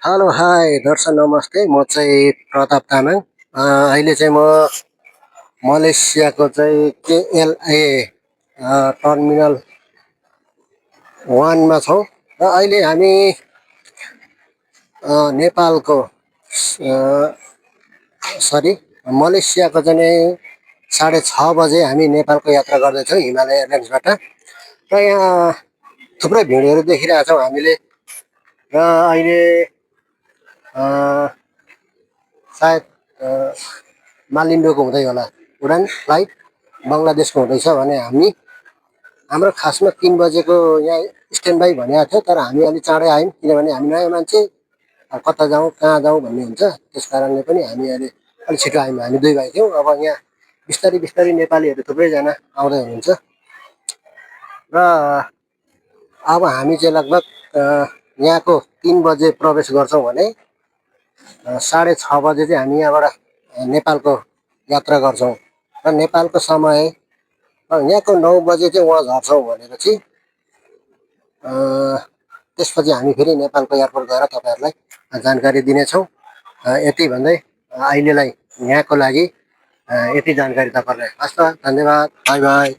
Hello hi दर्शन नमस्ते। म चाहिँ प्रताप तामाङ। अहिले चाहिँ म मलेसियाको चाहिँ केएलए टर्मिनल 1 मा छौँ र अहिले हामी नेपालको सरी मलेसियाको चाहिँ 6:30 बजे हामी नेपालको यात्रा गर्दैछौँ हिमालय एयरलाइन्सबाट। र यहाँ थुप्रै भिडहरू देखिरहेछौँ हामीले। र अहिले सायद मालिन्डोको हुँदै होला उडान फ्लाइट, बङ्गलादेशको हुँदैछ भने हाम्रो खासमा 3 बजेको यहाँ स्ट्यान्ड बाई भनेको थियो, तर हामी अलिक चाँडै आयौँ किनभने हामी नयाँ मान्छे, कता जाउँ कहाँ जाउँ भन्ने हुन्छ। त्यस कारणले पनि हामी अहिले अलिक छिटो आयौँ। हामी 2 भाइ थियौँ। अब यहाँ बिस्तारै बिस्तारै नेपालीहरू थुप्रैजना आउँदै हुनुहुन्छ र अब हामी चाहिँ लगभग यहाँको 3 बजे प्रवेश गर्छौँ भने 6:30 बजे चाहिँ हामी यहाँबाट नेपालको यात्रा गर्छौँ र नेपालको समय यहाँको 9 बजे चाहिँ वहाँ झर्छौँ भनेपछि त्यसपछि हामी फेरि नेपालको एयरपोर्ट गएर तपाईँहरूलाई जानकारी दिनेछौँ। यति भन्दै अहिलेलाई यहाँको लागि यति जानकारी तपाईँहरूलाई हस् त, धन्यवाद, बाई बाई।